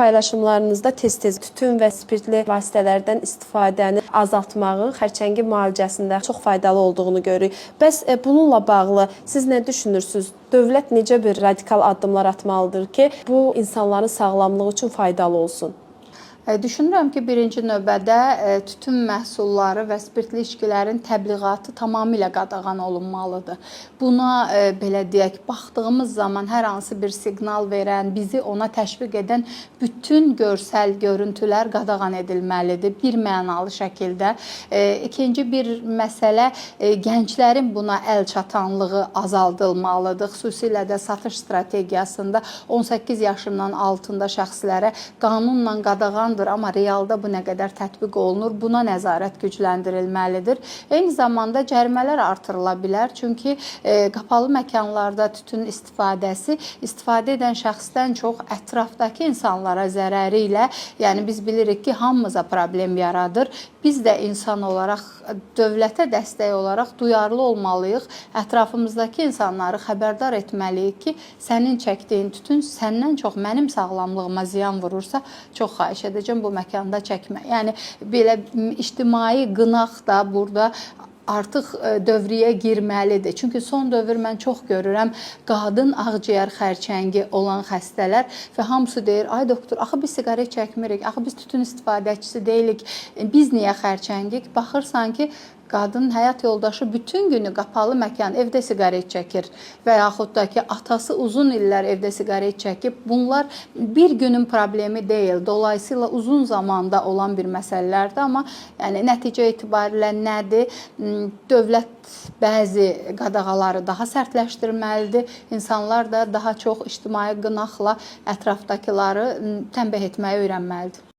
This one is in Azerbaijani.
Paylaşımlarınızda tez-tez tütün və spirtli vasitələrdən istifadəni azaltmağın xərçəngi müalicəsində çox faydalı olduğunu görürük. Bəs bununla bağlı siz nə düşünürsüz? Dövlət necə bir radikal addımlar atmalıdır ki, bu insanların sağlamlığı üçün faydalı olsun? Düşünürəm ki, birinci növbədə tütün məhsulları və spirtli içkilərin təbliğatı tamamilə qadağan olunmalıdır. Buna belə deyək, baxdığımız zaman hər hansı bir siqnal verən, bizi ona təşviq edən bütün görsəl görüntülər qadağan edilməlidir bir mənalı şəkildə. İkinci bir məsələ, gənclərin buna əl çatanlığı azaldılmalıdır. Xüsusilə də satış strategiyasında 18 yaşından altında şəxslərə qanunla qadağandır, amma realda bu nə qədər tətbiq olunur, buna nəzarət gücləndirilməlidir. Eyni zamanda cərimələr artırıla bilər, çünki qapalı məkanlarda tütün istifadəsi istifadə edən şəxsdən çox ətrafdakı insanlara zərəri ilə, yəni biz bilirik ki, hamımıza problem yaradır. Biz də insan olaraq dövlətə dəstək olaraq duyarlı olmalıyıq. Ətrafımızdakı insanları xəbərdar etməliyik ki, sənin çəkdiyin tütün səndən çox mənim sağlamlığıma ziyan vurursa, çox xahiş edəcəm bu məkanda çəkmə. Yəni belə ictimai qınaq da burada artıq dövrəyə girməlidir. Çünki son dövr mən çox görürəm qadın ağciyər xərçəngi olan xəstələr və hamısı deyir: "Ay doktor, axı biz siqaret çəkmirik, axı biz tütün istifadəçisi deyilik, biz niyə xərçəngik?" Baxırsan ki, qadının həyat yoldaşı bütün günü qapalı məkan, evdə siqaret çəkir və yaxud da ki, atası uzun illər evdə siqaret çəkib. Bunlar bir günün problemi deyil. Dolayısıyla uzun zamanda olan bir məsələlərdir, amma yəni nəticə etibarilə nədir? Dövlət bəzi qadağaları daha sərtləşdirməlidir. İnsanlar da daha çox ictimai qınaqla ətrafdakıları tənbih etməyi öyrənməlidir.